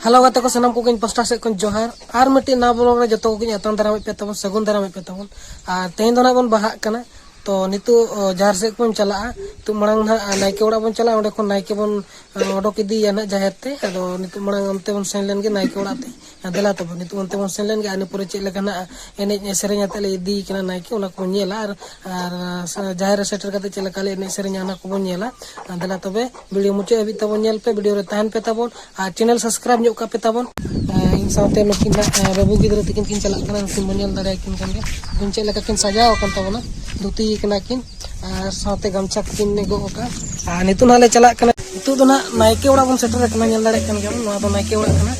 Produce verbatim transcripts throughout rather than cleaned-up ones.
Hello ᱜᱟᱛᱮ ᱠᱚ, ᱥᱟᱱᱟᱢ ᱠᱚᱜᱮ ᱤᱧ ᱯᱟᱥᱴᱟ ᱥᱮᱫ ᱠᱷᱚᱱ ᱡᱚᱦᱟᱨ᱾ ᱟᱨ ᱢᱤᱫᱴᱤᱡ ᱱᱟᱣᱟ ᱵᱞᱚᱜ ᱨᱮ ᱡᱚᱛᱚ ᱠᱚᱜᱮᱧ ᱟᱛᱟᱝ ᱫᱟᱨᱟᱢᱮᱫ ᱯᱮ ᱛᱟᱵᱚᱱ, ᱥᱟᱹᱜᱩᱱ ᱫᱟᱨᱟᱢᱮᱫ ᱯᱮ ᱛᱟᱵᱚᱱ᱾ ᱟᱨ ᱛᱮᱦᱮᱧ ᱫᱚ ᱱᱟᱜ ᱵᱚᱱ ᱵᱟᱦᱟᱜ ᱠᱟᱱᱟ᱾ ᱛᱚ ᱱᱤᱛᱚᱜ, ᱚ, ᱡᱟᱦᱮᱨ ᱥᱮᱫ ᱵᱚᱱ ᱪᱟᱞᱟᱜᱼᱟ᱾ ᱛᱚ ᱢᱟᱲᱟᱝ ᱱᱟᱜ ᱱᱟᱭᱠᱮ ᱚᱲᱟᱜ ᱵᱚᱱ ᱪᱟᱞᱟᱜᱼᱟ, ᱚᱸᱰᱮ ᱠᱷᱚᱱ ᱱᱟᱭᱠᱮ ᱵᱚᱱ, ᱚ, ᱚᱰᱚᱠ ᱤᱫᱤᱭᱮᱭᱟ ᱱᱟᱜ ᱡᱟᱦᱮᱨ ᱛᱮ᱾ ᱟᱫᱚ ᱱᱤᱛᱚᱜ ᱢᱟᱲᱟᱝ ᱚᱱᱛᱮ ᱵᱚᱱ ᱥᱮᱱ ᱞᱮᱱ ᱜᱮ ᱱᱟᱭᱠᱮ ᱚᱲᱟᱜ ᱛᱮ᱾ ᱟᱨ ᱫᱮᱞᱟ ᱛᱚᱵᱮ ᱱᱤᱛᱚᱜ ᱚᱱᱛᱮ ᱵᱚᱱ ᱥᱮᱱ ᱞᱮᱱ ᱜᱮ, ᱟᱨ ᱤᱱᱟᱹ ᱯᱚᱨᱮ ᱪᱮᱫ ᱞᱮᱠᱟ ᱱᱟᱜ ᱮᱱᱮᱡ ᱥᱮᱨᱮᱧ ᱟᱛᱮ ᱞᱮ ᱤᱫᱤᱭᱮ ᱠᱟᱱᱟ ᱱᱟᱭᱠᱮ, ᱚᱱᱟ ᱠᱚᱵᱚᱱ ᱧᱮᱞᱟ᱾ ᱟᱨ, ᱟᱨ ᱥᱟ-, ᱡᱟᱦᱮᱨ ᱨᱮ ᱥᱮᱴᱮᱨ ᱠᱟᱛᱮ ᱪᱮᱫ ᱞᱮᱠᱟ ᱞᱮ ᱮᱱᱮᱡ ᱥᱮᱨᱮᱧᱟ, ᱚᱱᱟ ᱠᱚᱵᱚᱱ ᱧᱮᱞᱟ᱾ ᱟᱨ ᱫᱮᱞᱟ ᱛᱚᱵᱮ ᱵᱷᱤᱰᱤᱭᱳ ᱢᱩᱪᱟᱹᱫ ᱦᱟᱹᱵᱤᱡ ᱛᱟᱵᱚᱱ ᱧᱮᱞ ᱯᱮ, ᱵᱷᱤᱰᱤᱭᱳ ᱨᱮ ᱛᱟᱦᱮᱱ ᱯᱮ ᱛᱟᱵᱚᱱ᱾ ᱟᱨ ᱪᱮᱱᱮᱞ ᱥᱟᱵᱥᱠᱨᱟᱭᱤᱵᱽ ᱧᱚᱜ ᱠᱟᱜ ᱯᱮ ᱛᱟᱵᱚᱱ᱾ ᱟᱨ ᱤᱧ ᱥᱟᱶᱛᱮ ᱱᱩᱠᱤᱱ ᱦᱟᱸᱜ, ᱟᱨ ᱵᱟᱹᱵᱩ ᱜᱤᱫᱽᱨᱟᱹ ᱛᱟᱹᱠᱤᱱ ᱠᱤᱱ ᱪᱟᱞᱟᱜ ᱠᱟᱱᱟ, ᱩᱱᱠᱤᱱ ᱵᱚᱱ ᱧᱮᱞ ᱫᱟᱲᱮᱭᱟᱠᱤᱱ ᱠᱟᱱ ᱜᱮᱭᱟ᱾ ᱩᱱᱠᱤᱱ ᱪᱮᱫ ᱞᱮᱠᱟ ᱠᱤᱱ ᱥᱟᱡᱟᱣ ᱟᱠᱟᱱ ᱛᱟᱵᱚᱱᱟ, ᱫᱷᱩᱛᱤ ᱠᱟᱱᱟ ᱠᱤᱱ ᱟᱨ ᱥᱟᱶᱛᱮ ᱜᱟᱢᱪᱷᱟ ᱠᱚᱠᱤᱱ ᱜᱚᱜ ᱟᱠᱟᱫᱼᱟ᱾ ᱟᱨ ᱱᱤᱛᱚᱜ ᱱᱟᱦᱟᱜ ᱞᱮ ᱪᱟᱞᱟᱜ ᱠᱟᱱᱟ᱾ ᱱᱤᱛᱚᱜ ᱫᱚ ᱱᱟᱦᱟᱜ ᱱᱟᱭᱠᱮ ᱚᱲᱟᱜ ᱵᱚᱱ ᱥᱮᱴᱮᱨ ᱟᱠᱟᱱᱟ, ᱧᱮᱞ ᱫᱟᱲᱮᱭᱟᱜ ᱠᱟᱱ ᱜᱮᱭᱟ ᱵᱚᱱ, ᱱᱚᱣᱟ ᱫᱚ ᱱᱟᱭᱠᱮ ᱚᱲᱟᱜ ᱠᱟᱱᱟ᱾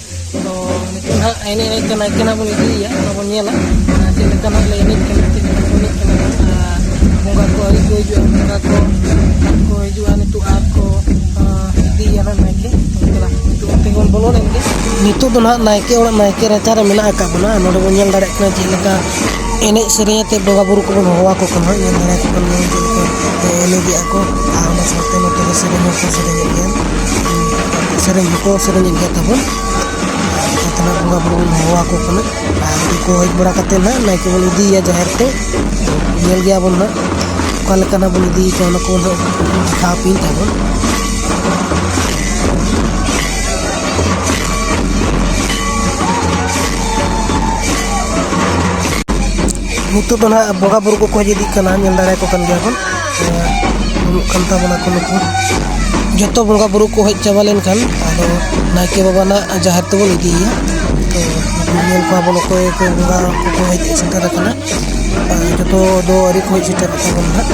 ᱛᱚ ᱱᱤᱛᱚᱜ ᱱᱟᱦᱟᱜ ᱮᱱᱮᱡ ᱮᱱᱮᱡ ᱛᱮ ᱱᱟᱭᱠᱮ ᱱᱟᱦᱟᱜ ᱵᱚᱱ ᱤᱫᱤᱭᱮᱭᱟ, ᱚᱱᱟ ᱵᱚᱱ ᱧᱮᱞᱟ᱾ ᱟᱨ ᱪᱮᱫ ᱞᱮᱠᱟ ᱱᱟᱦᱟᱜ ᱞᱮ ᱮᱱᱮᱡ ᱠᱟᱱᱟ, ᱪᱮᱫ ᱞᱮᱠᱟ ᱠᱚ ᱮᱱᱮᱡ ᱠᱟᱱᱟ, ᱟᱨ ᱵᱚᱸᱜᱟ ᱠᱚ ᱟᱹᱣᱨᱤ ᱠᱚ ᱦᱤᱡᱩᱜᱼᱟ, ᱵᱚᱸᱜᱟ ᱠᱚ ᱠᱚ ᱦᱤᱡᱩᱜᱼᱟ ᱱᱤᱛᱚᱜ ᱟᱨ ᱠᱚ, ᱟᱸ, ᱤᱫᱤᱭᱮᱭᱟ ᱱᱟᱦᱟᱜ ᱱᱟᱭᱠᱮ᱾ ᱫᱮᱞᱟ, ᱱᱤᱛᱚᱜ ᱚᱱᱛᱮ ᱜᱮᱵᱚᱱ ᱵᱚᱞᱚ ᱞᱮᱱ ᱜᱮ᱾ ᱱᱤᱛᱚᱜ ᱫᱚ ᱱᱟᱦᱟᱜ ᱱᱟᱭᱠᱮ ᱚᱲᱟᱜ, ᱱᱟᱭᱠᱮ ᱨᱟᱪᱟ ᱨᱮ ᱢᱮᱱᱟᱜ ᱟᱠᱟᱫ ᱵᱚᱱᱟ᱾ ᱱᱚᱰᱮ ᱵᱚᱱ ᱧᱮᱞ ᱫᱟᱲᱮᱭᱟᱜ ᱠᱟᱱᱟ ᱪᱮᱫ ᱞᱮᱠᱟ ᱮᱱᱮᱡ ᱥᱮᱨᱮᱧ ᱟᱛᱮ ᱵᱚᱸᱜᱟ ᱵᱩᱨᱩ ᱠᱚᱵᱚᱱ ᱦᱚᱦᱚ ᱟᱠᱚ ᱠᱟᱱᱟ᱾ ᱧᱮᱞ ᱫᱟᱲᱮᱭᱟᱠᱚ ᱠᱟᱱ ᱜᱮᱭᱟ ᱪᱮᱫ ᱞᱮᱠᱟ ᱮᱱᱮᱡᱮᱜᱼᱟ ᱠᱚ᱾ ᱟᱨ ᱚᱱᱟ ᱥᱟᱶᱛᱮ ᱱᱚᱛᱮ ᱫᱚ ᱥᱮᱨᱮᱧ ᱦᱚᱸᱠᱚ ᱥᱮᱨᱮᱧᱮᱫ ᱜᱮᱭᱟ, ᱥᱮᱨᱮᱧ ᱦᱚᱸᱠᱚ ᱥᱮᱨᱮᱧᱮᱫ ᱜᱮᱭᱟ ᱛᱟᱵᱚᱱ᱾ ᱟᱨ ᱱᱚᱛᱮ ᱱᱟᱜ ᱵᱚᱸᱜᱟ ᱵᱩᱨᱩ ᱵᱚᱱ ᱦᱚᱦᱚ ᱟᱠᱚ ᱠᱟᱱᱟ᱾ ᱟᱨ ᱩᱱᱠᱩ ᱠᱚ ᱦᱮᱡ ᱵᱟᱲᱟ ᱠᱟᱛᱮ ᱱᱟᱜ ᱱᱟᱭᱠᱮ ᱵᱚᱱ ᱤᱫᱤᱭᱮᱭᱟ ᱡᱟᱦᱮᱨ ᱛᱮ᱾ ᱧᱮᱞ ᱜᱮᱭᱟ ᱵᱚᱱ ᱱᱟᱜ ᱚᱠᱟ ᱞᱮᱠᱟ ᱱᱟᱜ ᱵᱚᱱ ᱤᱫᱤᱭᱮ ᱠᱟᱱᱟ, ᱚᱱᱟ ᱠᱚ ᱱᱟᱜ ᱫᱮᱠᱷᱟᱣ ᱟᱯᱮᱭᱟᱹᱧ ᱛᱟᱵᱚᱱ᱾ ᱱᱤᱛᱚᱜ ᱫᱚ ᱱᱟᱦᱟᱜ ᱵᱚᱸᱜᱟ ᱵᱩᱨᱩ ᱠᱚᱠᱚ ᱦᱮᱡ ᱤᱫᱤᱜ ᱠᱟᱱᱟ, ᱧᱮᱞ ᱫᱟᱲᱮᱭᱟᱠᱚ ᱠᱟᱱ ᱜᱮᱭᱟ ᱵᱚᱱ᱾ ᱮᱸ, ᱩᱢᱩᱜ ᱠᱟᱱ ᱛᱟᱵᱚᱱᱟ ᱠᱚ ᱱᱩᱠᱩ᱾ ᱡᱚᱛᱚ ᱵᱚᱸᱜᱟ ᱵᱩᱨᱩ ᱠᱚ ᱦᱮᱡ ᱪᱟᱵᱟ ᱞᱮᱱᱠᱷᱟᱱ, ᱟᱫᱚ ᱱᱟᱭᱠᱮ ᱵᱟᱵᱟ ᱱᱟᱜ ᱡᱟᱦᱮᱨ ᱛᱮᱵᱚᱱ ᱤᱫᱤᱭᱮᱭᱟ᱾ ᱛᱚ, ᱧᱮᱞ ᱠᱚᱣᱟ ᱵᱚᱱ ᱚᱠᱚᱭ ᱚᱠᱚᱭ ᱵᱚᱸᱜᱟ ᱠᱚᱠᱚ ᱦᱮᱡ ᱥᱮᱴᱮᱨ ᱟᱠᱟᱱᱟ᱾ ᱟᱨ ᱡᱚᱛᱚ ᱫᱚ ᱟᱹᱣᱨᱤ ᱠᱚ ᱦᱮᱡ ᱥᱮᱴᱮᱨᱚᱜ ᱛᱟᱵᱚᱱᱟ ᱱᱟᱦᱟᱜ᱾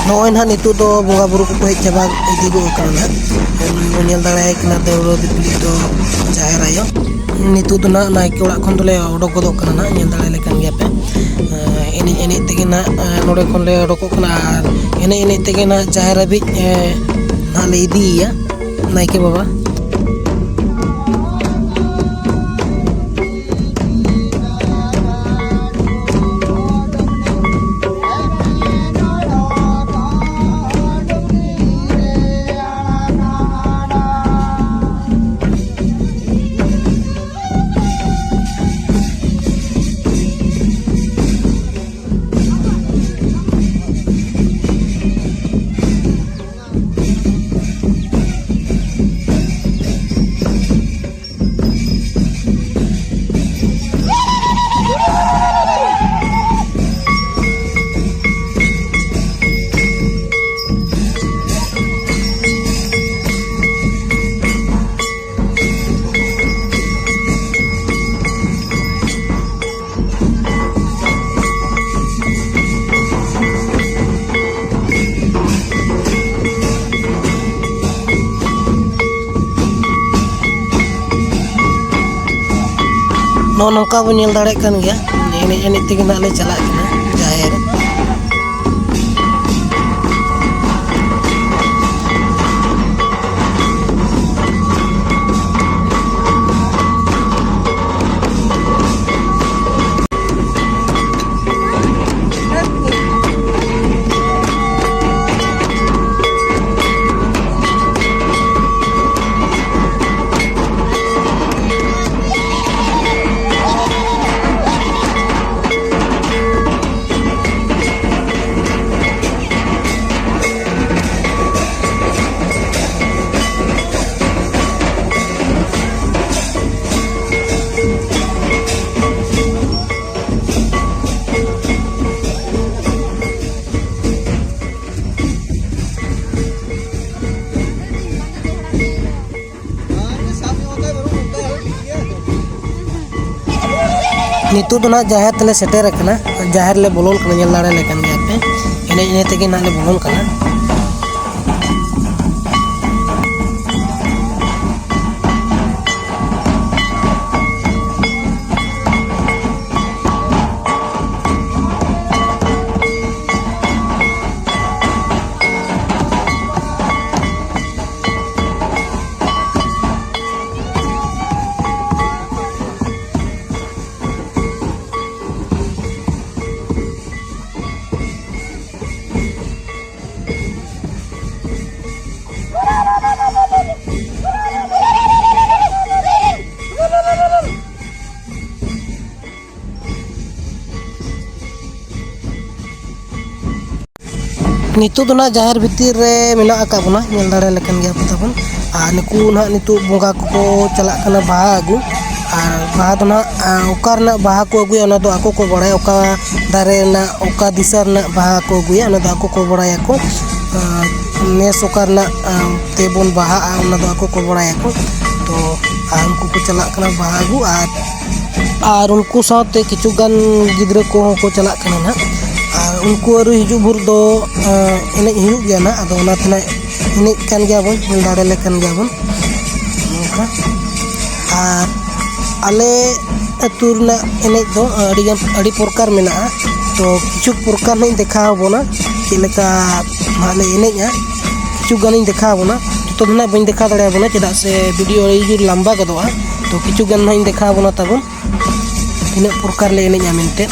ᱱᱚᱜᱼᱚᱭ ᱱᱟᱦᱟᱜ ᱱᱤᱛᱚᱜ ᱫᱚ ᱵᱚᱸᱜᱟ ᱵᱩᱨᱩ ᱠᱚᱠᱚ ᱦᱮᱡ ᱪᱟᱵᱟ ᱤᱫᱤ ᱜᱚᱫ ᱠᱟᱱᱟ ᱱᱟᱦᱟᱜ᱾ ᱱᱚᱜᱼᱚᱭ ᱵᱚᱱ ᱧᱮᱞ ᱫᱟᱲᱮᱭᱟᱭ ᱠᱟᱱᱟ ᱫᱟᱹᱣᱲᱟᱹ ᱫᱤᱯᱤᱞᱤᱡ ᱫᱚ ᱡᱟᱦᱮᱨ ᱟᱭᱳ᱾ ᱱᱤᱛᱚᱜ ᱫᱚ ᱱᱟᱦᱟᱜ ᱱᱟᱭᱠᱮ ᱚᱲᱟᱜ ᱠᱷᱚᱱ ᱫᱚᱞᱮ ᱚᱰᱚᱠ ᱜᱚᱫᱚᱜ ᱠᱟᱱᱟ ᱱᱟᱦᱟᱜ, ᱧᱮᱞ ᱫᱟᱲᱮ ᱞᱮᱠᱟᱱ ᱜᱮᱭᱟᱯᱮ᱾ ᱮᱸ, ᱮᱱᱮᱡ ᱮᱱᱮᱡ ᱛᱮᱜᱮ ᱱᱟᱦᱟᱜ, ᱮᱸ, ᱱᱚᱰᱮ ᱠᱷᱚᱱ ᱞᱮ ᱚᱰᱚᱠᱚᱜ ᱠᱟᱱᱟ ᱟᱨ ᱮᱱᱮᱡ ᱮᱱᱮᱡ ᱛᱮᱜᱮ ᱱᱟᱦᱟᱜ ᱡᱟᱦᱮᱨ ᱦᱟᱹᱵᱤᱡ, ᱮᱸ, ᱱᱟᱦᱟᱜ ᱞᱮ ᱤᱫᱤᱭᱮᱭᱟ ᱱᱟᱭᱠᱮ ᱵᱟᱵᱟ᱾ ᱱᱚᱜᱼᱚ ᱱᱚᱝᱠᱟ ᱵᱚᱱ ᱧᱮᱞ ᱫᱟᱲᱮᱭᱟᱜ ᱠᱟᱱ ᱜᱮᱭᱟ, ᱮᱱᱮᱡ ᱮᱱᱮᱡ ᱛᱮᱜᱮ ᱱᱟᱜ ᱞᱮ ᱪᱟᱞᱟᱜ ᱠᱟᱱᱟ ᱡᱟᱦᱮᱨ᱾ ᱱᱤᱛᱚᱜ ᱫᱚ ᱱᱟᱜ ᱡᱟᱦᱮᱨ ᱛᱮᱞᱮ ᱥᱮᱴᱮᱨ ᱟᱠᱟᱱᱟ, ᱡᱟᱦᱮᱨ ᱞᱮ ᱵᱚᱞᱚᱱ ᱠᱟᱱᱟ, ᱧᱮᱞ ᱫᱟᱲᱮ ᱞᱮᱠᱟᱱ ᱜᱮᱭᱟ ᱯᱮ᱾ ᱮᱱᱮᱡ ᱮᱱᱮᱡ ᱛᱮᱜᱮ ᱱᱟᱦᱟᱜ ᱞᱮ ᱵᱚᱞᱚᱱ ᱠᱟᱱᱟ᱾ ᱱᱤᱛᱚᱜ ᱫᱚ ᱱᱟᱜ ᱡᱟᱦᱮᱨ ᱵᱷᱤᱛᱤᱨ ᱨᱮ ᱢᱮᱱᱟᱜ ᱟᱠᱟᱫ ᱵᱚᱱᱟ, ᱧᱮᱞ ᱫᱟᱲᱮ ᱞᱮᱠᱟᱱ ᱜᱮᱭᱟ ᱯᱮ ᱛᱟᱵᱚᱱ᱾ ᱟᱨ ᱱᱩᱠᱩ ᱱᱟᱜ ᱱᱤᱛᱚᱜ ᱵᱚᱸᱜᱟ ᱠᱚᱠᱚ ᱪᱟᱞᱟᱜ ᱠᱟᱱᱟ ᱵᱟᱦᱟ ᱟᱹᱜᱩ᱾ ᱟᱨ ᱵᱟᱦᱟ ᱫᱚ ᱱᱟᱜ, ᱟ, ᱚᱠᱟ ᱨᱮᱱᱟᱜ ᱵᱟᱦᱟ ᱠᱚ ᱟᱹᱜᱩᱭᱟ, ᱚᱱᱟ ᱫᱚ ᱟᱠᱚ ᱠᱚ ᱵᱟᱲᱟᱭᱟ᱾ ᱚᱠᱟ ᱫᱟᱨᱮ ᱨᱮᱱᱟᱜ, ᱚᱠᱟ ᱫᱤᱥᱚᱢ ᱨᱮᱱᱟᱜ ᱵᱟᱦᱟ ᱠᱚ ᱟᱹᱜᱩᱭᱟ, ᱚᱱᱟ ᱫᱚ ᱟᱠᱚ ᱠᱚ ᱵᱟᱲᱟᱭᱟᱠᱚ᱾ ᱟ, ᱱᱮᱥ ᱚᱠᱟ ᱨᱮᱱᱟᱜ, ᱟ, ᱛᱮᱵᱚᱱ ᱵᱟᱦᱟᱜᱼᱟ, ᱚᱱᱟ ᱫᱚ ᱟᱠᱚ ᱠᱚ ᱵᱟᱲᱟᱭᱟᱠᱚ᱾ ᱛᱚ, ᱟᱨ ᱩᱱᱠᱩ ᱠᱚ ᱪᱟᱞᱟᱜ ᱠᱟᱱᱟ ᱵᱟᱦᱟ ᱟᱹᱜᱩ᱾ ᱟᱨ ᱟᱨ ᱩᱱᱠᱩ ᱥᱟᱶᱛᱮ ᱠᱤᱪᱷᱩ ᱜᱟᱱ ᱜᱤᱫᱽᱨᱟᱹ ᱠᱚᱦᱚᱸ ᱠᱚ ᱪᱟᱞᱟᱜ ᱠᱟᱱᱟ ᱱᱟᱦᱟᱜ᱾ ᱟᱨ ᱩᱱᱠᱩ ᱟᱹᱣᱨᱤ ᱦᱤᱡᱩᱜ ᱵᱷᱳᱨ ᱫᱚ, ᱮᱸ, ᱮᱱᱮᱡ ᱦᱩᱭᱩᱜ ᱜᱮᱭᱟ ᱱᱟᱦᱟᱜ᱾ ᱟᱫᱚ ᱚᱱᱟ ᱛᱮ ᱱᱟᱦᱟᱜ ᱮᱱᱮᱡ ᱠᱟᱱ ᱜᱮᱭᱟ ᱵᱚᱱ, ᱧᱮᱞ ᱫᱟᱲᱮ ᱞᱮᱠᱟᱱ ᱜᱮᱭᱟ ᱵᱚᱱ ᱱᱚᱝᱠᱟ᱾ ᱟᱨ ᱟᱞᱮ ᱟᱹᱛᱩ ᱨᱮᱱᱟᱜ ᱮᱱᱮᱡ ᱫᱚ ᱟᱹᱰᱤ ᱜᱟᱱ, ᱟᱹᱰᱤ ᱯᱨᱚᱠᱟᱨ ᱢᱮᱱᱟᱜᱼᱟ᱾ ᱛᱚ ᱠᱤᱪᱷᱩ ᱯᱨᱚᱠᱟᱨ ᱱᱟᱦᱟᱜ ᱤᱧ ᱫᱮᱠᱷᱟᱣ ᱟᱵᱚᱱᱟ, ᱪᱮᱫ ᱞᱮᱠᱟ ᱱᱟᱦᱟᱜ ᱞᱮ ᱮᱱᱮᱡᱼᱟ᱾ ᱠᱤᱪᱷᱩ ᱜᱟᱱᱤᱧ ᱫᱮᱠᱷᱟᱣ ᱟᱵᱚᱱᱟ, ᱡᱚᱛᱚ ᱫᱚ ᱱᱟᱦᱟᱜ ᱵᱟᱹᱧ ᱫᱮᱠᱷᱟᱣ ᱫᱟᱲᱮᱭᱟᱵᱚᱱᱟ, ᱪᱮᱫᱟᱜ ᱥᱮ ᱵᱷᱤᱰᱤᱭᱳ ᱟᱹᱰᱤ ᱡᱳᱨ ᱞᱟᱢᱵᱟ ᱜᱚᱫᱚᱜᱼᱟ᱾ ᱛᱚ ᱠᱤᱪᱷᱩ ᱜᱟᱱ ᱱᱟᱦᱟᱜ ᱤᱧ ᱫᱮᱠᱷᱟᱣ ᱟᱵᱚᱱᱟ ᱛᱟᱵᱚᱱ᱾ ᱛᱤᱱᱟᱹᱜ ᱯᱨᱚᱠᱟᱨ ᱞᱮ ᱮᱱᱮᱡᱼᱟ ᱢᱮᱱᱛᱮ᱾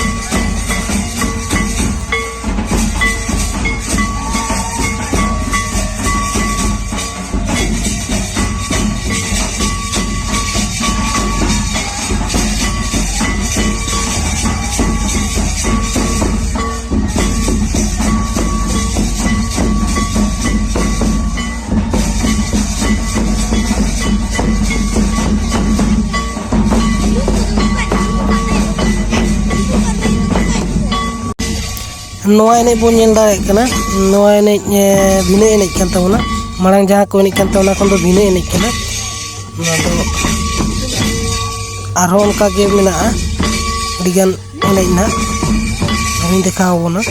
ᱱᱚᱣᱟ ᱮᱱᱮᱡ ᱵᱚᱱ ᱧᱮᱞ ᱫᱟᱲᱮᱭᱟᱜ ᱠᱟᱱᱟ, ᱱᱚᱣᱟ ᱮᱱᱮᱡ, ᱮ, ᱵᱷᱤᱱᱟᱹ ᱮᱱᱮᱡ ᱠᱟᱱ ᱛᱟᱵᱚᱱᱟ᱾ ᱢᱟᱲᱟᱝ ᱡᱟᱦᱟᱸ ᱠᱚ ᱮᱱᱮᱡ ᱠᱟᱱ ᱛᱟᱦᱮᱸ, ᱚᱱᱟ ᱠᱷᱚᱱ ᱫᱚ ᱵᱷᱤᱱᱟᱹ ᱮᱱᱮᱡ ᱠᱟᱱᱟ᱾ ᱱᱚᱣᱟ ᱫᱚ ᱟᱨᱦᱚᱸ ᱚᱱᱠᱟ ᱜᱮ ᱢᱮᱱᱟᱜᱼᱟ, ᱟᱹᱰᱤᱜᱟᱱ ᱮᱱᱮᱡ ᱱᱟᱦᱟᱜ ᱟᱨᱦᱚᱸᱧ ᱫᱮᱠᱷᱟᱣ ᱟᱵᱚᱱᱟ᱾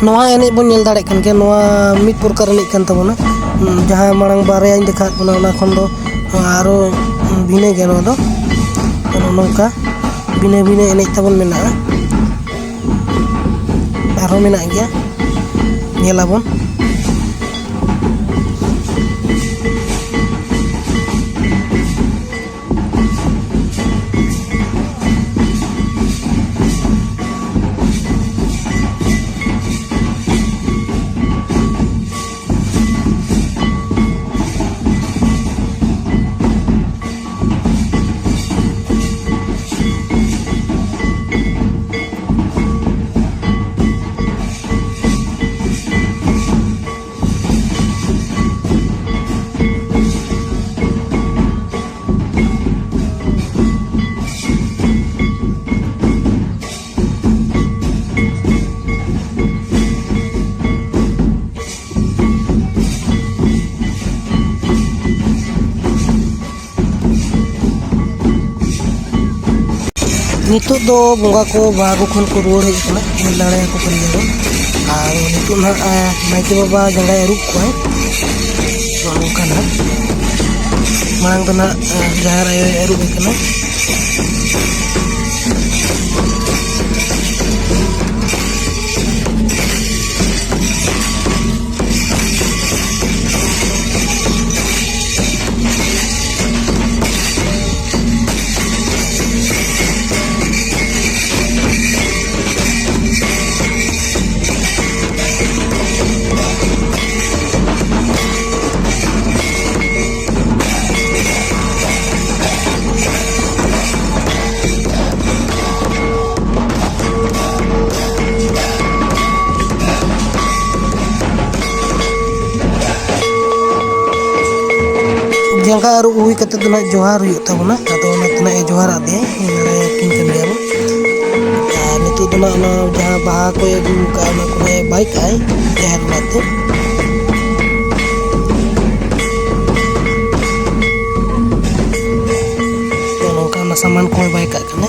ᱱᱚᱣᱟ ᱮᱱᱮᱡ ᱵᱚᱱ ᱧᱮᱞ ᱫᱟᱲᱮᱭᱟᱜ ᱠᱟᱱ ᱜᱮᱭᱟ, ᱱᱚᱣᱟ ᱢᱤᱫ ᱯᱨᱚᱠᱟᱨ ᱮᱱᱮᱡ ᱠᱟᱱ ᱛᱟᱵᱚᱱᱟ᱾ ᱡᱟᱦᱟᱸ ᱢᱟᱲᱟᱝ ᱵᱟᱨᱭᱟᱧ ᱫᱮᱠᱷᱟᱣᱟᱫ ᱵᱚᱱᱟ, ᱚᱱᱟ ᱠᱷᱚᱱ ᱫᱚ ᱟᱨᱚ ᱵᱷᱤᱱᱟᱹ ᱜᱮᱭᱟ ᱱᱚᱣᱟ ᱫᱚ᱾ ᱱᱚᱜᱼᱚ ᱱᱚᱝᱠᱟ ᱵᱷᱤᱱᱟᱹ ᱵᱷᱤᱱᱟᱹ ᱮᱱᱮᱡ ᱛᱟᱵᱚᱱ ᱢᱮᱱᱟᱜᱼᱟ, ᱟᱨᱦᱚᱸ ᱢᱮᱱᱟᱜ ᱜᱮᱭᱟ, ᱧᱮᱞᱟᱵᱚᱱ᱾ ᱱᱤᱛᱚᱜ ᱫᱚ ᱵᱚᱸᱜᱟ ᱠᱚ ᱵᱟᱦᱟ ᱠᱚ ᱠᱷᱚᱱ ᱠᱚ ᱨᱩᱣᱟᱹᱲ ᱦᱮᱡ ᱟᱠᱟᱱᱟ, ᱧᱮᱞ ᱫᱟᱲᱮᱭᱟᱠᱚ ᱠᱟᱱ ᱜᱮᱭᱟ ᱵᱚᱱ᱾ ᱟᱨ ᱱᱤᱛᱚᱜ ᱱᱟᱦᱟᱜ, ᱟᱸ, ᱱᱟᱭᱠᱮ ᱵᱟᱵᱟ ᱡᱟᱸᱜᱟᱭ ᱟᱹᱨᱩᱵ ᱠᱚᱣᱟᱭ, ᱱᱚᱜᱼᱚ ᱱᱚᱝᱠᱟ ᱱᱟᱦᱟᱜ᱾ ᱢᱟᱲᱟᱝ ᱫᱚ ᱱᱟᱦᱟᱜ, ᱟᱸ, ᱡᱟᱦᱮᱨ ᱟᱭᱳᱭ ᱟᱹᱨᱩᱵ ᱮ ᱠᱟᱱᱟ᱾ ᱡᱟᱸᱜᱟ ᱟᱹᱨᱩᱵ ᱦᱩᱭ ᱠᱟᱛᱮ ᱫᱚ ᱱᱟᱜ ᱡᱚᱦᱟᱨ ᱦᱩᱭᱩᱜ ᱛᱟᱵᱚᱱᱟ᱾ ᱟᱫᱚ ᱚᱱᱟᱛᱮ ᱱᱟᱜ ᱮ ᱡᱚᱦᱟᱨ ᱟᱫᱮᱭᱟ, ᱱᱚᱰᱮ ᱠᱤᱱ ᱠᱟᱹᱢᱤᱭᱟ ᱵᱚᱱ᱾ ᱟᱨ ᱱᱤᱛᱚᱜ ᱫᱚ ᱱᱟᱜ ᱚᱱᱟ ᱡᱟᱦᱟᱸ ᱵᱟᱦᱟ ᱠᱚᱭ ᱟᱹᱜᱩ ᱠᱟᱜᱼᱟ, ᱚᱱᱟ ᱠᱚ ᱱᱟᱜ ᱮ ᱵᱟᱭ ᱠᱟᱜᱼᱟᱭ ᱡᱟᱦᱮᱨ ᱚᱲᱟᱜ ᱛᱮ᱾ ᱱᱚᱜᱼᱚ ᱱᱚᱝᱠᱟ ᱚᱱᱟ ᱥᱟᱢᱟᱱ ᱠᱚᱦᱚᱸ ᱵᱟᱭ ᱠᱟᱜ ᱠᱟᱱᱟ᱾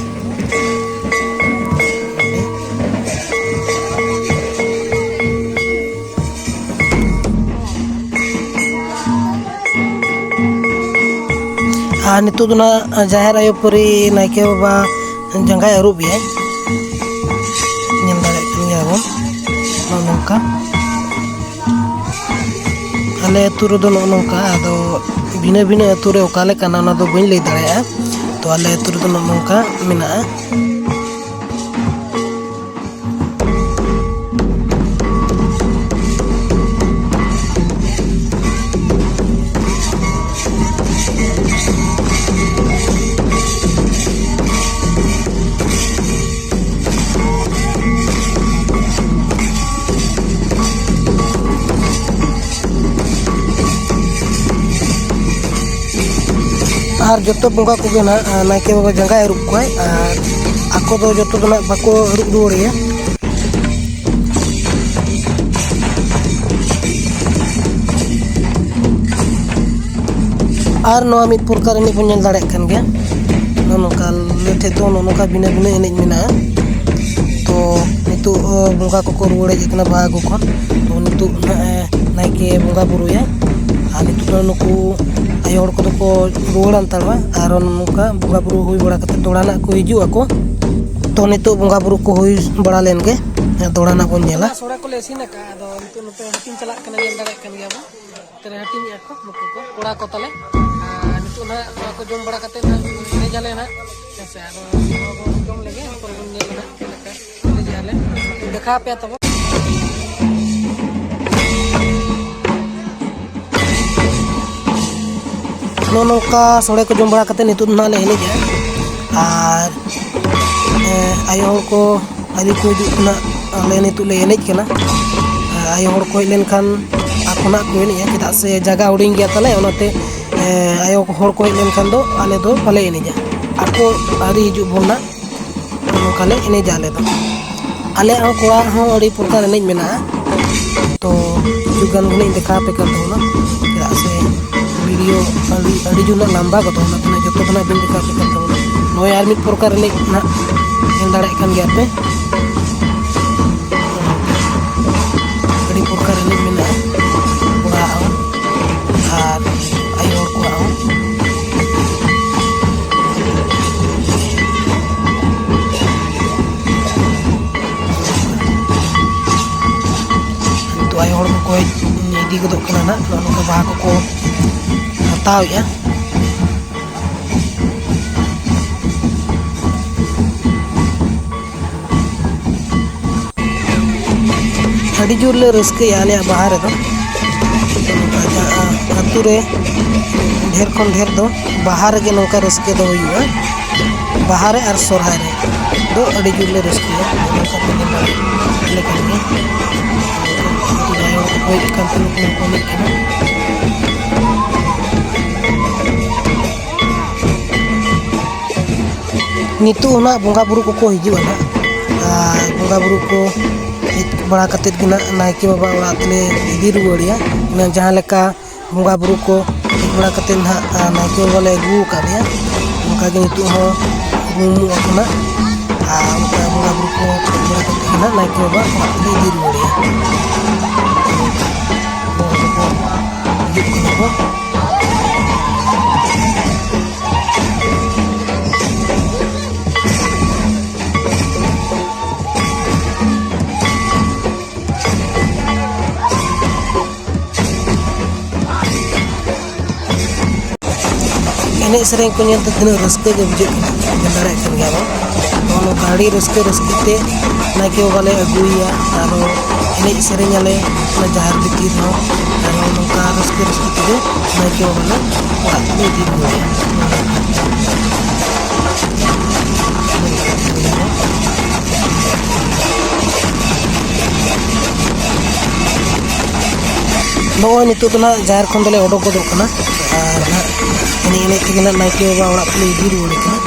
ᱟᱨ ᱱᱤᱛᱚᱜ ᱫᱚ ᱱᱟᱜ ᱡᱟᱦᱮᱨ ᱟᱭᱳ ᱯᱟᱹᱨᱤ ᱱᱟᱭᱠᱮ ᱵᱟᱵᱟ ᱡᱟᱸᱜᱟᱭ ᱟᱹᱨᱩᱵ ᱮᱭᱟᱭ, ᱧᱮᱞ ᱫᱟᱲᱮᱭᱟᱜ ᱠᱟᱱ ᱜᱮᱭᱟ ᱵᱚᱱ ᱱᱚᱜᱼᱚ ᱱᱚᱝᱠᱟ᱾ ᱟᱞᱮ ᱟᱹᱛᱩ ᱨᱮᱫᱚ ᱱᱚᱜᱼᱚ ᱱᱚᱝᱠᱟ, ᱟᱫᱚ ᱵᱷᱤᱱᱟᱹ ᱵᱷᱤᱱᱟᱹ ᱟᱹᱛᱩ ᱨᱮ ᱚᱠᱟ ᱞᱮᱠᱟᱱᱟ ᱚᱱᱟ ᱫᱚ ᱵᱟᱹᱧ ᱞᱟᱹᱭ ᱫᱟᱲᱮᱭᱟᱜᱼᱟ᱾ ᱛᱚ ᱟᱞᱮ ᱟᱹᱛᱩ ᱨᱮᱫᱚ ᱱᱚᱜᱼᱚ ᱱᱚᱝᱠᱟ ᱢᱮᱱᱟᱜᱼᱟ᱾ ᱟᱨ ᱡᱚᱛᱚ ᱵᱚᱸᱜᱟ ᱠᱚᱜᱮ ᱱᱟᱦᱟᱜ ᱱᱟᱭᱠᱮ ᱵᱟᱵᱟ ᱡᱟᱸᱜᱟᱭ ᱟᱹᱨᱩᱵ ᱠᱚᱣᱟᱭ, ᱟᱨ ᱟᱠᱚ ᱫᱚ ᱡᱚᱛᱚ ᱫᱚ ᱱᱟᱦᱟᱜ ᱵᱟᱠᱚ ᱟᱹᱨᱩᱵ ᱨᱩᱣᱟᱹᱲᱮᱭᱟ᱾ ᱟᱨ ᱱᱚᱣᱟ ᱢᱤᱫ ᱯᱨᱚᱠᱟᱨ ᱮᱱᱮᱡ ᱵᱚᱱ ᱧᱮᱞ ᱫᱟᱲᱮᱭᱟᱜ ᱠᱟᱱ ᱜᱮᱭᱟ᱾ ᱱᱚᱜᱼᱚ ᱱᱚᱝᱠᱟ ᱟᱞᱮ ᱴᱷᱮᱡ ᱫᱚ ᱱᱚᱜᱼᱚ ᱱᱚᱝᱠᱟ ᱵᱷᱤᱱᱟᱹ ᱵᱷᱤᱱᱟᱹ ᱮᱱᱮᱡ ᱢᱮᱱᱟᱜᱼᱟ᱾ ᱛᱚ ᱱᱤᱛᱚᱜ, ᱚ, ᱵᱚᱸᱜᱟ ᱠᱚᱠᱚ ᱨᱩᱣᱟᱹᱲ ᱦᱮᱡ ᱟᱠᱟᱱᱟ ᱵᱟᱦᱟ ᱟᱹᱜᱩ ᱠᱷᱚᱱ᱾ ᱛᱚ ᱱᱤᱛᱚᱜ ᱱᱟᱜ, ᱮ, ᱱᱟᱭᱠᱮ ᱵᱚᱸᱜᱟ ᱵᱩᱨᱩᱭᱟ᱾ ᱟᱨ ᱱᱤᱛᱚᱜ ᱫᱚ ᱱᱩᱠᱩ ᱟᱭᱳ ᱦᱚᱲ ᱠᱚᱫᱚ ᱠᱚ ᱨᱩᱣᱟᱹᱲ ᱦᱟᱛᱟᱲᱚᱜᱼᱟ᱾ ᱟᱨ ᱱᱚᱝᱠᱟ ᱵᱚᱸᱜᱟ ᱵᱩᱨᱩ ᱦᱩᱭ ᱵᱟᱲᱟ ᱠᱟᱛᱮ ᱫᱚᱲᱦᱟ ᱱᱟᱜ ᱠᱚ ᱦᱤᱡᱩᱜ ᱟᱠᱚ᱾ ᱛᱚ ᱱᱤᱛᱚᱜ ᱵᱚᱸᱜᱟ ᱵᱩᱨᱩ ᱠᱚ ᱦᱩᱭ ᱵᱟᱲᱟ ᱞᱮᱱ ᱜᱮ, ᱫᱚᱲᱦᱟ ᱱᱟᱜ ᱵᱚᱱ ᱧᱮᱞᱟ᱾ ᱥᱚᱲᱮ ᱠᱚᱞᱮ ᱤᱥᱤᱱ ᱟᱠᱟᱫᱼᱟ, ᱟᱫᱚ ᱱᱤᱛᱚᱜ ᱱᱚᱛᱮ ᱦᱟᱹᱴᱤᱧ ᱪᱟᱞᱟᱜ ᱠᱟᱱᱟ, ᱧᱮᱞ ᱫᱟᱲᱮᱭᱟᱜ ᱠᱟᱱ ᱜᱮᱭᱟ ᱵᱚᱱ᱾ ᱛᱮᱨᱮ ᱦᱟᱹᱴᱤᱧᱮᱜᱼᱟ ᱠᱚ ᱱᱩᱠᱩ ᱠᱚ ᱠᱚᱲᱟ ᱠᱚ ᱛᱟᱞᱮ᱾ ᱟᱨ ᱱᱤᱛᱚᱜ ᱱᱟᱦᱟᱜ ᱱᱚᱣᱟ ᱠᱚ ᱡᱚᱢ ᱵᱟᱲᱟ ᱠᱟᱛᱮ ᱱᱟᱦᱟᱜ ᱮᱱᱮᱡ ᱟᱞᱮ ᱱᱟᱦᱟᱜ᱾ ᱦᱮᱸ ᱥᱮ, ᱟᱫᱚ ᱱᱚᱣᱟ ᱵᱚᱱ ᱡᱚᱢ ᱞᱮᱜᱮ, ᱯᱚᱨᱮ ᱵᱚᱱ ᱧᱮᱞᱟ ᱱᱟᱦᱟᱜ ᱪᱮᱫ ᱞᱮᱠᱟ ᱮᱱᱮᱡ ᱟᱞᱮ᱾ ᱫᱮᱠᱷᱟᱣ ᱟᱯᱮᱭᱟ ᱛᱟᱵᱚᱱ᱾ ᱱᱚᱜᱼᱚ ᱱᱚᱝᱠᱟ ᱥᱚᱲᱮ ᱠᱚ ᱡᱚᱢ ᱵᱟᱲᱟ ᱠᱟᱛᱮ ᱱᱤᱛᱚᱜ ᱫᱚ ᱱᱟᱦᱟᱜ ᱞᱮ ᱮᱱᱮᱡᱟ᱾ ᱟᱨ, ᱮ, ᱟᱭᱳ ᱦᱚᱲ ᱠᱚ ᱟᱹᱣᱨᱤ ᱠᱚ ᱦᱤᱡᱩᱜ ᱠᱟᱱᱟ, ᱟᱞᱮ ᱱᱤᱛᱚᱜ ᱞᱮ ᱮᱱᱮᱡ ᱠᱟᱱᱟ᱾ ᱟᱭᱳ ᱦᱚᱲ ᱠᱚ ᱦᱮᱡ ᱞᱮᱱᱠᱷᱟᱱ ᱟᱠᱚ ᱱᱟᱜ ᱠᱚ ᱮᱱᱮᱡᱼᱟ, ᱪᱮᱫᱟᱜ ᱥᱮ ᱡᱟᱭᱜᱟ ᱦᱩᱰᱤᱧ ᱜᱮᱭᱟ ᱛᱟᱞᱮ, ᱚᱱᱟᱛᱮ, ᱮ, ᱟᱭᱳ ᱦᱚᱲ ᱠᱚ ᱦᱮᱡ ᱞᱮᱱᱠᱷᱟᱱ ᱫᱚ ᱟᱞᱮ ᱫᱚ ᱵᱟᱞᱮ ᱮᱱᱮᱡᱟ, ᱟᱠᱚ ᱟᱹᱣᱨᱤ ᱦᱤᱡᱩᱜ ᱵᱚᱱ ᱱᱟᱜ, ᱱᱚᱝᱠᱟ ᱞᱮ ᱮᱱᱮᱡᱟ ᱟᱞᱮ ᱫᱚ᱾ ᱟᱞᱮᱭᱟᱜ ᱦᱚᱸ ᱠᱚᱲᱟ ᱦᱚᱸ ᱟᱹᱰᱤ ᱯᱨᱚᱠᱟᱨ ᱮᱱᱮᱡ ᱢᱮᱱᱟᱜᱼᱟ, ᱛᱚ ᱠᱤᱪᱷᱩ ᱜᱟᱱ ᱜᱮ ᱱᱟᱜ ᱤᱧ ᱫᱮᱠᱷᱟᱣ ᱟᱯᱮ ᱠᱟᱱ ᱛᱟᱵᱚᱱᱟ, ᱪᱮᱫᱟᱜ ᱥᱮ ᱵᱷᱤᱰᱤᱭᱳ ᱟᱹᱰᱤ, ᱟᱹᱰᱤ ᱡᱳᱨ ᱱᱟᱜ ᱞᱟᱢᱵᱟ ᱜᱚᱫᱚᱜᱼᱟ, ᱚᱱᱟᱛᱮ ᱱᱟᱜ ᱡᱚᱛᱚ ᱫᱚ ᱱᱟᱜ ᱵᱟᱹᱧ ᱫᱮᱠᱷᱟᱣ ᱟᱯᱮ ᱠᱟᱱ ᱛᱟᱵᱚᱱᱟ᱾ ᱱᱚᱜᱼᱚᱭ ᱟᱨ ᱢᱤᱫ ᱯᱨᱚᱠᱟᱨ ᱮᱱᱮᱡ ᱱᱟᱜ ᱧᱮᱞ ᱫᱟᱲᱮᱭᱟᱜ ᱠᱟᱱ ᱜᱮᱭᱟ ᱯᱮ᱾ ᱟᱹᱰᱤ ᱯᱨᱚᱠᱟᱨ ᱮᱱᱮᱡ ᱢᱮᱱᱟᱜᱼᱟ, ᱠᱚᱲᱟᱣᱟᱜ ᱦᱚᱸ ᱟᱨ ᱟᱭᱳ ᱦᱚᱲ ᱠᱚᱣᱟᱜ ᱦᱚᱸ᱾ ᱟᱭᱳ ᱦᱚᱲ ᱠᱚᱠᱚ ᱦᱮᱡ ᱤᱫᱤ ᱜᱚᱫᱚᱜ ᱠᱟᱱᱟ ᱱᱟᱜ, ᱱᱚᱜᱼᱚ ᱱᱚᱝᱠᱟ ᱵᱟᱦᱟ ᱠᱚᱠᱚ ᱦᱟᱛᱟᱣᱮᱫᱼᱟ᱾ ᱟᱹᱰᱤ ᱡᱳᱨ ᱞᱮ ᱨᱟᱹᱥᱠᱟᱹᱭᱟ ᱟᱞᱮᱭᱟᱜ ᱵᱟᱦᱟ ᱨᱮᱫᱚ᱾ ᱟᱹᱛᱩ ᱨᱮ ᱰᱷᱮᱨ ᱠᱷᱚᱱ ᱰᱷᱮᱨ ᱫᱚ ᱵᱟᱦᱟ ᱨᱮᱜᱮ ᱱᱚᱝᱠᱟ ᱨᱟᱹᱥᱠᱟᱹ ᱫᱚ ᱦᱩᱭᱩᱜᱼᱟ᱾ ᱵᱟᱦᱟ ᱨᱮ ᱟᱨ ᱥᱚᱨᱦᱟᱭ ᱨᱮ ᱫᱚ ᱟᱹᱰᱤ ᱡᱳᱨ ᱞᱮ ᱨᱟᱹᱥᱠᱟᱹᱭᱟ᱾ ᱱᱚᱝᱠᱟ ᱯᱮ ᱧᱮᱞ ᱫᱟᱲᱮᱭᱟᱜ ᱞᱮᱠᱟᱱ ᱜᱮ ᱡᱟᱦᱟᱸᱭ ᱦᱚᱲ ᱠᱚᱠᱚ ᱦᱮᱡ ᱟᱠᱟᱱ ᱛᱟᱦᱮᱸ, ᱩᱱᱠᱩ ᱦᱚᱸᱠᱚ ᱮᱱᱮᱡ ᱠᱟᱱᱟ᱾ ᱱᱤᱛᱚᱜ ᱚᱱᱟ ᱵᱚᱸᱜᱟ ᱵᱩᱨᱩ ᱠᱚᱠᱚ ᱦᱤᱡᱩᱜᱼᱟ ᱱᱟᱜ, ᱟᱨ ᱵᱚᱸᱜᱟ ᱵᱩᱨᱩ ᱠᱚ ᱦᱮᱡ ᱵᱟᱲᱟ ᱠᱟᱛᱮᱫ ᱜᱮ ᱱᱟᱜ ᱱᱟᱭᱠᱮ ᱵᱟᱵᱟ ᱚᱲᱟᱜ ᱛᱮᱞᱮ ᱤᱫᱤ ᱨᱩᱣᱟᱹᱲᱮᱭᱟ᱾ ᱚᱱᱟ ᱡᱟᱦᱟᱸ ᱞᱮᱠᱟ ᱵᱚᱸᱜᱟ ᱵᱩᱨᱩ ᱠᱚ ᱦᱮᱡ ᱵᱟᱲᱟ ᱠᱟᱛᱮᱫ ᱱᱟᱜ, ᱟᱨ ᱱᱟᱭᱠᱮ ᱵᱟᱵᱟ ᱞᱮ ᱟᱹᱜᱩ ᱟᱠᱟᱫᱮᱭᱟ᱾ ᱚᱱᱠᱟᱜᱮ ᱱᱤᱛᱚᱜ ᱦᱚᱸ ᱩᱢᱩᱜ ᱟᱠᱚ ᱱᱟᱜ, ᱟᱨ ᱚᱱᱠᱟ ᱵᱚᱸᱜᱟ ᱵᱩᱨᱩ ᱠᱚ ᱦᱮᱡ ᱵᱟᱲᱟ ᱠᱟᱛᱮᱫ ᱜᱮ ᱱᱟᱜ ᱱᱟᱭᱠᱮ ᱵᱟᱵᱟ ᱚᱲᱟᱜ ᱛᱮᱞᱮ ᱤᱫᱤ ᱨᱩᱣᱟᱹᱲᱮᱭᱟ᱾ ᱵᱚᱸᱜᱟ ᱠᱚᱠᱚ ᱦᱤᱡᱩᱜ ᱠᱟᱱᱟ ᱠᱚ᱾ ᱮᱱᱮᱡ ᱥᱮᱨᱮᱧ ᱠᱚ ᱧᱮᱞᱛᱮ ᱛᱤᱱᱟᱹᱜ ᱨᱟᱹᱥᱠᱟᱹ ᱜᱮ ᱵᱩᱡᱷᱟᱹᱜ ᱠᱟᱱᱟ, ᱧᱮᱞ ᱫᱟᱲᱮᱭᱟᱜ ᱠᱟᱱ ᱜᱮᱭᱟ ᱵᱚᱱ᱾ ᱱᱚᱜᱼᱚ ᱱᱚᱝᱠᱟ ᱟᱹᱰᱤ ᱨᱟᱹᱥᱠᱟᱹ ᱨᱟᱹᱥᱠᱟᱹ ᱛᱮ ᱱᱟᱭᱠᱮ ᱵᱟᱵᱟ ᱞᱮ ᱟᱹᱜᱩᱭᱮᱭᱟ, ᱟᱨᱚ ᱮᱱᱮᱡ ᱥᱮᱨᱮᱧ ᱟᱞᱮ ᱚᱱᱟ ᱡᱟᱦᱮᱨ ᱵᱷᱤᱛᱤᱨ ᱨᱮᱦᱚᱸ᱾ ᱟᱨ ᱱᱚᱜᱼᱚ ᱱᱚᱝᱠᱟ ᱨᱟᱹᱥᱠᱟᱹ ᱨᱟᱹᱥᱠᱟᱹ ᱛᱮᱜᱮ ᱱᱟᱭᱠᱮ ᱵᱟᱵᱟ ᱞᱮ ᱚᱲᱟᱜ ᱛᱮᱞᱮ ᱤᱫᱤ ᱨᱩᱣᱟᱹᱲᱮᱭᱟ᱾ ᱱᱚᱜᱼᱚᱭ ᱱᱤᱛᱚᱜ ᱫᱚ ᱱᱟᱦᱟᱜ ᱡᱟᱦᱮᱨ ᱠᱷᱚᱱ ᱫᱚᱞᱮ ᱚᱰᱚᱠ ᱜᱚᱫᱚᱜ ᱠᱟᱱᱟ, ᱟᱨ ᱱᱟᱦᱟᱜ ᱮᱱᱮᱡ ᱮᱱᱮᱡ ᱛᱮᱜᱮ ᱱᱟᱦᱟᱜ ᱱᱟᱭᱠᱮ ᱵᱟᱵᱟ ᱚᱲᱟᱜ ᱛᱮᱞᱮ ᱤᱫᱤ ᱨᱩᱣᱟᱹᱲᱮ ᱠᱟᱱᱟ᱾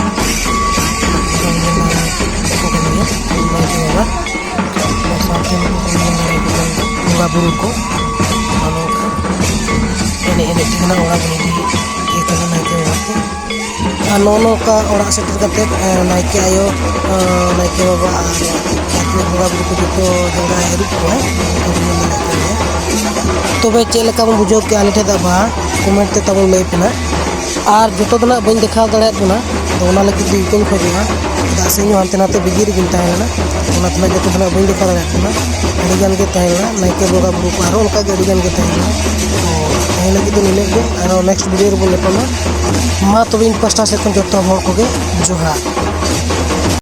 ᱱᱟᱭᱠᱮ ᱵᱟᱵᱟ, ᱚᱱᱟ ᱥᱟᱶᱛᱮ ᱱᱩᱠᱩ ᱠᱚ ᱧᱮᱞ ᱫᱟᱲᱮᱭᱟᱠᱚ ᱠᱟᱱ ᱵᱚᱸᱜᱟ ᱵᱩᱨᱩ ᱠᱚ, ᱱᱚᱜᱼᱚ ᱱᱚᱝᱠᱟ ᱮᱱᱮᱡ ᱮᱱᱮᱡ ᱛᱮᱜᱮ ᱱᱟᱦᱟᱜ ᱚᱲᱟᱜ ᱵᱚᱱ ᱤᱫᱤ ᱠᱟᱱᱟ ᱱᱟᱭᱠᱮ ᱵᱟᱵᱟ ᱠᱚ᱾ ᱟᱨ ᱱᱚᱜᱼᱚ ᱱᱚᱝᱠᱟ ᱚᱲᱟᱜ ᱥᱮᱴᱮᱨ ᱠᱟᱛᱮᱫ, ᱮ, ᱱᱟᱭᱠᱮ ᱟᱭᱳ, ᱮ, ᱱᱟᱭᱠᱮ ᱵᱟᱵᱟ ᱟᱨ ᱟᱹᱛᱩ ᱵᱚᱸᱜᱟ ᱵᱩᱨᱩ ᱠᱚ ᱡᱚᱛᱚ ᱡᱟᱸᱜᱟᱭ ᱟᱹᱨᱩᱵ ᱠᱚᱣᱟ᱾ ᱛᱚᱵᱮ ᱪᱮᱫ ᱞᱮᱠᱟ ᱵᱚᱱ ᱵᱩᱡᱷᱟᱹᱣ ᱠᱮᱜᱼᱟ ᱟᱞᱮ ᱴᱷᱮᱱ ᱫᱟᱜ ᱵᱟᱦᱟ? ᱠᱚᱢᱮᱱᱴ ᱛᱮ ᱛᱟᱵᱚᱱ ᱞᱟᱹᱭ ᱯᱮ ᱱᱟᱜ᱾ ᱟᱨ ᱡᱚᱛᱚ ᱫᱚ ᱱᱟᱜ ᱵᱟᱹᱧ ᱫᱮᱠᱷᱟᱣ ᱫᱟᱲᱮᱭᱟᱜ ᱠᱟᱱᱟ, ᱛᱚ ᱚᱱᱟ ᱞᱟᱹᱜᱤᱫ ᱫᱚ ᱤᱠᱟᱹᱧ ᱠᱷᱚᱡᱚᱜᱼᱟ, ᱪᱮᱫᱟᱜ ᱥᱮ ᱤᱧ ᱦᱚᱸ ᱦᱟᱱᱛᱮ ᱱᱟᱛᱮ ᱵᱤᱡᱤ ᱨᱮᱜᱮᱧ ᱛᱟᱦᱮᱸ ᱞᱮᱱᱟ᱾ ᱚᱱᱟ ᱛᱮ ᱡᱚᱛᱚ ᱫᱚ ᱱᱟᱜ ᱵᱟᱹᱧ ᱫᱮᱠᱷᱟᱣ ᱫᱟᱲᱮᱭᱟᱜ ᱠᱟᱱᱟ᱾ ᱟᱹᱰᱤ ᱜᱟᱱ ᱜᱮ ᱛᱟᱦᱮᱸ ᱞᱮᱱᱟ, ᱱᱟᱭᱠᱮ ᱵᱚᱸᱜᱟ ᱵᱩᱨᱩ ᱠᱚ ᱟᱨᱦᱚᱸ ᱚᱱᱠᱟ ᱜᱮ ᱟᱹᱰᱤ ᱜᱟᱱ ᱜᱮ ᱛᱟᱦᱮᱸ ᱞᱮᱱᱟ᱾ ᱛᱚ ᱛᱮᱦᱮᱧ ᱞᱟᱹᱜᱤᱫ ᱫᱚ ᱱᱤᱱᱟᱹᱜ ᱜᱮ, ᱟᱨᱦᱚᱸ ᱱᱮᱠᱥᱴ ᱵᱷᱤᱰᱤᱭᱳ ᱨᱮᱵᱚᱱ ᱧᱟᱯᱟᱢᱟ᱾ ᱢᱟ ᱛᱚᱵᱮ ᱤᱧ ᱯᱟᱥᱴᱟ ᱥᱮᱫ ᱠᱷᱚᱱ ᱡᱚᱛᱚ ᱦᱚᱲ ᱠᱚᱜᱮ ᱡᱚᱦᱟᱨ᱾